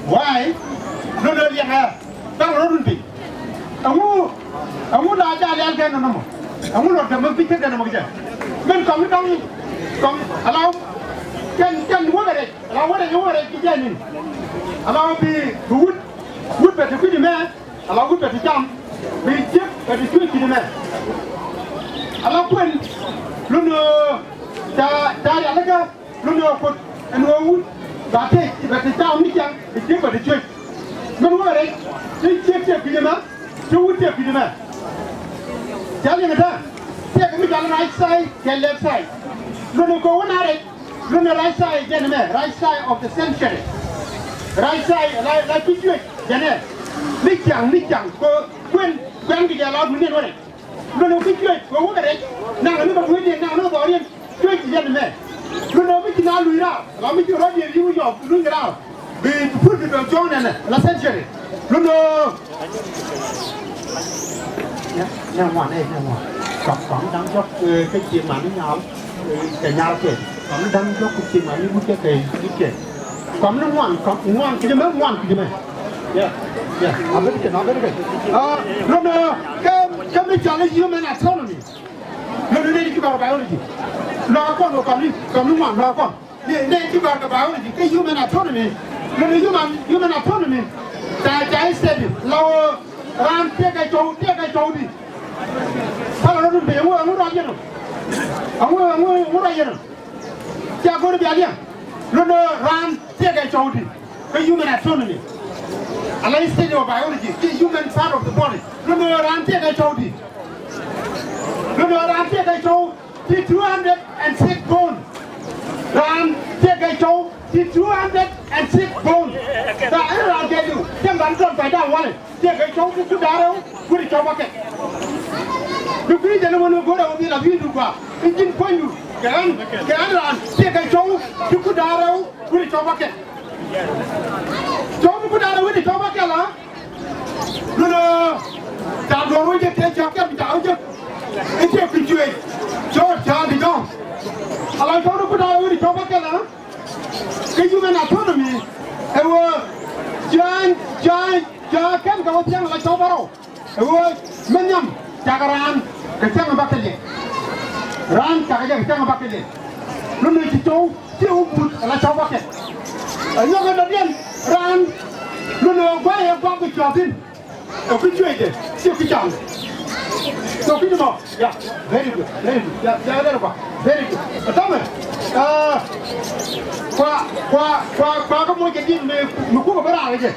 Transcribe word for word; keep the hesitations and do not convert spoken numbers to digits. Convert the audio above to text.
Why? Nɔ nɔ liɛŋ ɛ. Dal rɔ run piny. Ɛŋu, ɛŋu la jal yal kɛ nɔ nɔmɔ. Ɛŋu lɔ dɛmɛ bi cɛ dɛmɛ kɛ jɛ. Min kɔŋ dɔŋ kɔŋ ala kɛn kɛn wä kɛ rɛc. Ala wä rɛc wä rɛc ki jɛ nin. Ala bi bi wut wut bɛ ti kui̱di mɛ. Ala wut bɛ ti cam, bi jiäk bɛ ti cuec ki̱ni mɛ. Ala kuën lun, ɛ, ca, ca rialikä lun, ɛ, Kuoth ɛn ɣöö wut ba tëë bɛ ti cam ni ciaŋ, bi jiäk bɛ ti cuec. Min wä rɛc ti ciek ciek ki̱ni mɛ, ti wut ciek ki̱ni mɛ. Ca liŋ ɛ tɛ, ciek mi ca lɛ right side kɛ left side. Lun ɛ kɛ wä na rɛc. Lun ɛ right side jɛn ɛmɛ, right side of the sanctuary. Right side la, la ci juec jɛn ɛ. Ni ciaŋ, ni ciaŋ kɛ kuën, kuën kɛ jɛ la duŋdiɛn wä rɛc. Lun ɛ ci juec kɛ wä kɛ rɛc. Naŋ ni bɛ duŋdiɛn, naŋ ni bɛ dhɔriɛn. Juec jɛn ɛmɛ. Lun ɛ mi ci na luc raar, la mi ci rɔ̱diɛn yi̱ wi̱c yɔk luny raar. Bi pur bi dɔ̱ŋ cuɔ̱ŋ nɛnɛ la sanctuary. Lundä. Nɛ, nɛ ŋuan, nɛ, nɛ ŋuan. Kɔm, kɔm da̱ŋ jɔk, eh, kä cie mani nyal, eh, kɛ nyal kɛ. Kɔm da̱ŋ jɔk kä cie mani wut kɛ kɛ wut kɛ. Kɔm ni ŋuan, kɔm ŋuan kɛ jɛ mɛ, ŋuan kɛ jɛ mɛ. Yeah, yeah. A bit kɛ, a bit kɛ. Ah, lundä, kɛ, kɛ mi cal i̱ human autonomy. Lundä nɛ ni ki baro biology. Lɔ kɔn wä kɔm ni, kɔm ni ŋuan, lɔ kɔn. Ni, ni ci gɔ̱a̱r kɛ biology kä human autonomy. Luni human, human autonomy. Ca, ca study la ɣöö raan tëëkɛ cɔw, tëëkɛ cɔw di. Palɛ rɔ dun piny, ɛŋu, ɛŋu rɔ yɛn ɔ? Ɛŋu, ɛŋu, ɛŋu rɔ yɛn ɔ? Ca go̱r bia liɛŋ. Luni raan tëëkɛ cɔw di. Kä human autonomy. Ala study of biology, the human part of the body. Luni raan tëëkɛ cɔw di. Luni raan tëëkɛ cɔw. Ti two hundred and six pound. Raan tëëkɛ cɔw ti two hundred and six pound. Raan, raan kɛ diw cäŋ raan tɔn pay da̱a̱n walɛ tëëkɛ cɔw ti ku da̱rɛ wä ti cɔw bakɛ. Bi kui̱ jɛn wä ni go̱rɛ wä bi la bi̱i̱ du gɔaa. I̱ ji̱n puɔ̱nydu kɛ ɣän, kɛ ɣän raan tëëkɛ cɔw ti ku da̱rɛ wä ti cɔw bakɛ. Cɔw ti ku da̱rɛ wä ti cɔw bakɛ la. Lundä ca duɔ̱ɔ̱r wä jek kɛ cɔk kɛn ca wä jek. I̱ cɛ kui̱ cuëëc cɔɔt ca di jɔ̱ɔ̱ŋ. Ala cɔɔt ku da̱a̱r wä di cɔk bä kɛl ɛ. Kä human autonomy ɛ ɣöö ca, ca, ca kɛn kɛ wä thia̱ŋ ala cɔk bärɔw. Ɛ ɣöö mi nhiam cakɛ raan kɛ thia̱ŋ bä kɛ liɛk. Raan cakɛ jɛ kɛ thia̱ŋ bä kɛ liɛk. Lundä ci cɔw. Ci wä but ala cɔw bä kɛl. Ɛ nyɔk ɛ dɔ̱diɛn raan lundä gua̱a̱th ɛ gua̱a̱th kɛ cua̱thin. Ɛ ku cuecdɛ ci ku cam. So ku ni mɔ. Ya, very good, very good. Ya, ya, very good. Very good. Ɛ tɔmɛ. Ɛ kua, kua, kua, kua kä moc kɛ di̱t mi, mi kukɛ bä raar kɛ jɛ.